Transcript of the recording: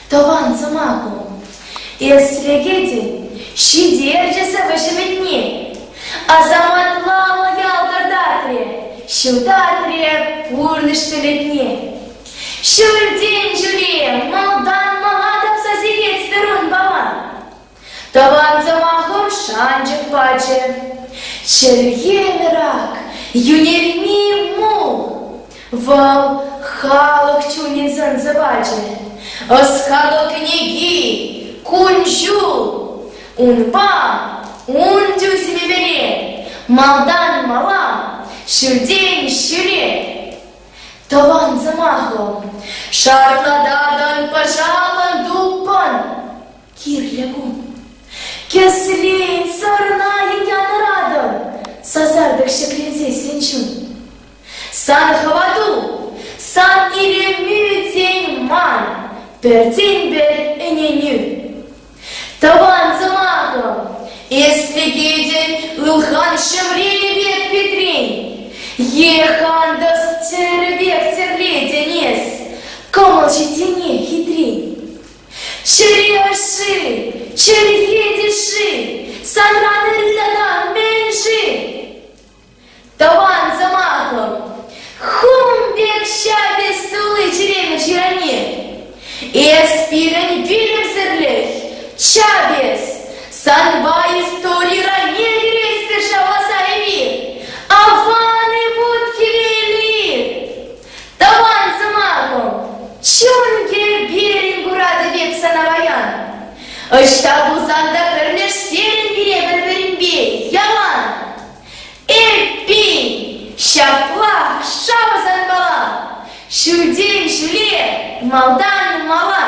Тӑван сӑмаху, эс лекетӗн, ҫитерчӗ сӑвӑҫ ӗмӗтне. Асаматлаллӑ ялтӑртатрӗ, ҫутатрӗ пурнӑҫ пӗлӗтне. Ҫӳлтен ҫӳле малтан мала тапса сикет струнпала. Тӑван сӑмахӑм шанчӑк пачӗ. Чӗлхемӗр-ак, йӳнелми мул. Вӑл халӑх чунӗн сӑн-сӑпачӗ. Ӑс-хакӑл кӗнеки, кун-ҫул. Унпа, ун тӳсӗмӗпеле, малтан мала, ҫӳлтен ҫӳле. Тӑван сӑмахӑм, шартлататӑн пӑшалӑн туппӑн. Кирлӗ кун. Кӗслен, сӑрнайӑн янӑратӑн, сасартӑк ҫӗкленсессӗн чун. Сан хӑвату, сан илемӳ тен ман, пӗртен-пӗр ӗненӳ. Тӑван сӑмахӑм, эс лекетӗн ылхан ҫӗмренӗ пек питрен, е хантӑс тӗрӗ пек тӗрлетӗн эс, кӑмӑл ҫиттине хитрен. Чӗре ӑшши, чӗлхе тӗшши, санран ырри тата мӗн-ши? Тӑван сӑмахӑм, хум пек ҫапӗс тулли чӗремӗр ҫыранне. Эс пирӗн вилӗмсӗрлӗх, чап эс, санпа истори райне кӗрес шавласа эпир. Аван-и вут хӗвеллӗ ир. Тӑван сӑмахӑм, чун кӗперӗн куратӑп эп сана паян. Ӑҫта пулсан та пӗрлештерӗн пире пӗр-пӗринпе ялан. Эппин, ҫаплах шав санпала, ҫӳлтен ҫӳле, малтан мала.